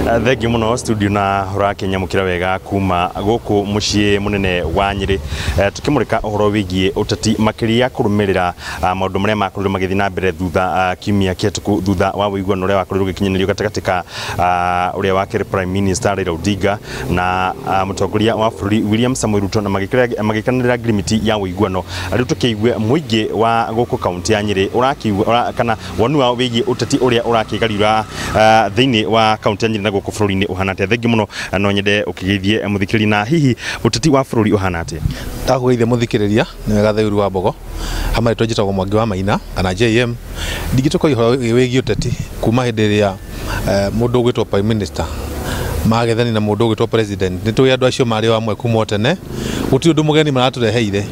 Thengiũ mũno studio na ũrakĩnyamũkĩra wega kuma gũkũ mũciĩ mũnene wa Nyĩrĩ. Tũkĩmũrĩka ũhoro wĩgiĩ ũteti, makĩria kũrũmĩrĩra maũndũ marĩa makorirwo magĩthiĩ na mbere thutha kiumia kĩhetũku, thutha wa ũiguano ũrĩa wakorirwo ũgĩkinyanĩrio gatagatĩ ka ũrĩa wakĩrĩ Prime Minister Raila Odinga na mũtongoria wa bũrũri William Samoei Ruto, na magĩkanĩrĩra ngirimiti ya ũiguano. Rĩu tũkĩigue mũingĩ wa gũkũ kaunti ya Nyĩrĩ ũrakiuga kana woni wao wĩgiĩ ũteti ũrĩa ũrakĩgariũra thĩinĩ wa kaunti ya Nyĩrĩ na gũkũ bũrũri-inĩ ũhana atĩa. Thengiũ mũno, no nyende ũkĩgeithie mũthikĩrĩria, na hihi ũteti wa bũrũri ũhana atĩa? Ndakũgeithia mũthikĩrĩria, nĩ wega Theuru wa Mbogo. Hama rĩtwa njĩtagwo Mwangi wa Maina kana JM. Ndingĩtũka ũhoro wĩgiĩ ũteti kuma hĩndĩ ĩrĩa mũndũ ũgwĩtwo Prime Minister magethani na mũndũ ũgwĩtwo President. Nĩ tũĩ andũ acio marĩ o amwe kuma o tene, gũtirĩ ũndũ mũgeni maratũreheire,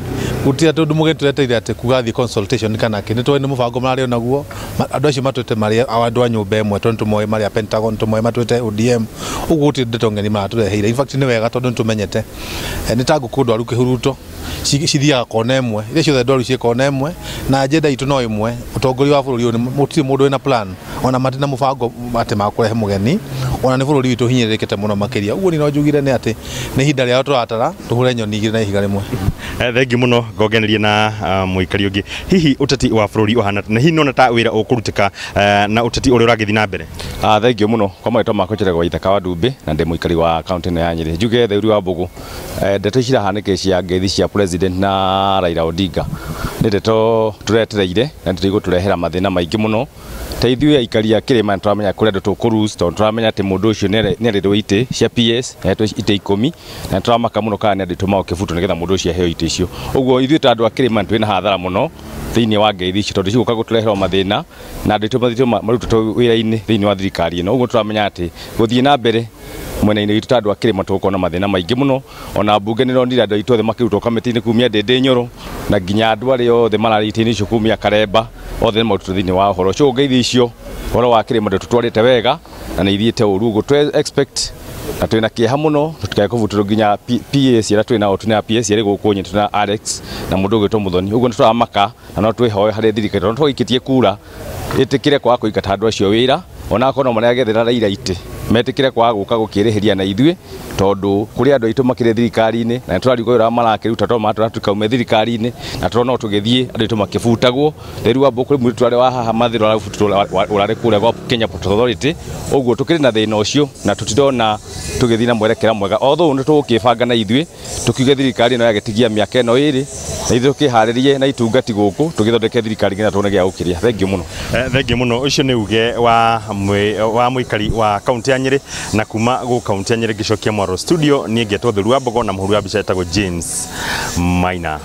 gũtirĩ atĩ ũndũ mũgeni tũreteire atĩ kuga thiĩ consultation kana kĩ. Nĩ tũĩ nĩ mũbango mararĩ o naguo. Andũ acio matwĩte marĩ andũ a nyũmba ĩmwe, tondũ nĩ tũmoĩ marĩ a Pentagon, tũmoĩ matwĩte ODM, ũguo gũtirĩ ndeto ng'eni maratũreheire. In fact, nĩ wega tondũ nĩ tũmenyete nĩ ta ngũkũ ndwaru kĩhuruto cithiaga kona ĩmwe, iria ciothe ndwaru ciĩ kona ĩmwe, na agenda itũ no ĩmwe. Ũtongoria wa bũrũri ũyũ, gũtirĩ mũndũ wĩna plan, ona matirĩ na mũbango atĩ makũrehe mũgeni, ona nĩ bũrũri witũ ũhinyĩrĩrĩkĩte mũno makĩria. Ũguo niĩ no njugire nĩ atĩ nĩ ihinda rĩao tũratara tũhũre nyoni igĩrĩ na ihiga rĩmwe. Thengiũ mũno. Ngongenerie na mũikari ũngĩ. Hihi ũteti wa bũrũri ũhana, na hihi nona ta wĩra ũkũrutĩka na ũteti ũrĩa ũragĩthiĩ na mbere? Thengiũ mũno. Kwa marĩtwa makwa njĩtagwo Ithaka wa Ndumbĩ na ndĩ mũikari wa kaunti ĩno ya Nyĩrĩ. Njuge, Theuri wa Mbũgũ, ndeto ici irahanĩkĩte cia ngeithi cia President na Raila Odinga nĩ ndeto tũretereire na nĩ igũtũrehera mathĩna maingĩ mũno. Ta ithuĩ aikari a kĩrĩma nĩ tũramenya kũrĩ andũ tũkũ-lose, tondũ tũramenya atĩ mũndũ ũcio nĩ erĩrwo itĩ cia PS, ahetwo itĩ 10, na nĩ tũramaka mũno kana nĩ andũ aitũ magũkĩbutwo nĩgetha mũndũ ũcio aheo itĩ icio. Ũguo ithuĩ ta andũ a kĩrĩma nĩ twĩna hathara mũno thĩinĩ wa ngeithi icio, tondũ cigũka gũtũrehera mathĩna na andũ aitũ mathĩtwo marutĩtwo wĩra-inĩ thĩinĩ wa thirikari ĩno. Ũguo tũramenya atĩ gũthiĩ na mbere mwena-inĩ witũ ta andũ a kĩrĩma tũgũkorwo na mathĩna maingĩ mũno. Ona mbunge nĩ ronire andũ aitũ othe makĩrutwo kamĩtĩ-inĩ, kumia Ndĩndĩ Nyoro na nginya andũ arĩa othe mararĩ itĩ-inĩ icio, kumia Karemba, othe nĩ marutĩtwo thĩinĩ wa ũhoro ũcio. Ngeithi icio, ũhoro wa kĩrĩma ndũtũtwarĩte wega na nĩ ithiĩte ũru. Ũguo tũ expect na twĩna kĩeha mũno tũtikae kũbutĩrwo nginya PS arĩa twĩ nao. Twĩna PS arĩ gũkũ Nyĩrĩ, twĩna Alex na mũndũ ũgwĩtwo Mũthoni. Ũguo nĩ tũramaka na no twĩhoe harĩ thirikari, tondũ twaikĩtie kura, ĩtĩkĩre kwaga kũingata andũ acio wĩra, ona akorwo no maragethera Raila itĩ, metĩkĩre kwaga gũka gũkĩrĩhĩria na ithuĩ, tondũ kũrĩ andũ aitũ makĩrĩ thirikari-inĩ na nĩ tũrarigwo wĩra marakĩruta, tondũ matwĩra tũkaume thirikari-inĩ na tũrona no tũgĩthiĩ andũ aitũ makĩbutagwo. Rĩu wa kũrĩ mũirĩtu ũrarĩ wa haha Mathĩra ũrabutirwo, ũrarĩ kũrĩa gwa Kenya Port Authority. Ũguo tũkĩrĩ na thĩna ũcio na tũtirona tũgĩthiĩ na mwerekera mwega, although nĩ tũgũkĩbanga na ithuĩ tũkiuge thirikari ĩno yagĩtigia mĩaka ĩno ĩrĩ, na ithuĩ tũkĩharĩrie na itungati gũkũ tũgĩthondeke thirikari nginya tuone gĩa gũkĩrĩa. Thengiũ mũno. Thengiũ mũno. Ũcio nĩ uge wa mũikari wa kaunti ya Nyĩrĩ, na kuma gũkũ kaunti ya Nyĩrĩ ngĩcokia mwaro studio, niĩ ngetwo Theru wa Mbogo na mũhũri wa mbica etagwo James Maina.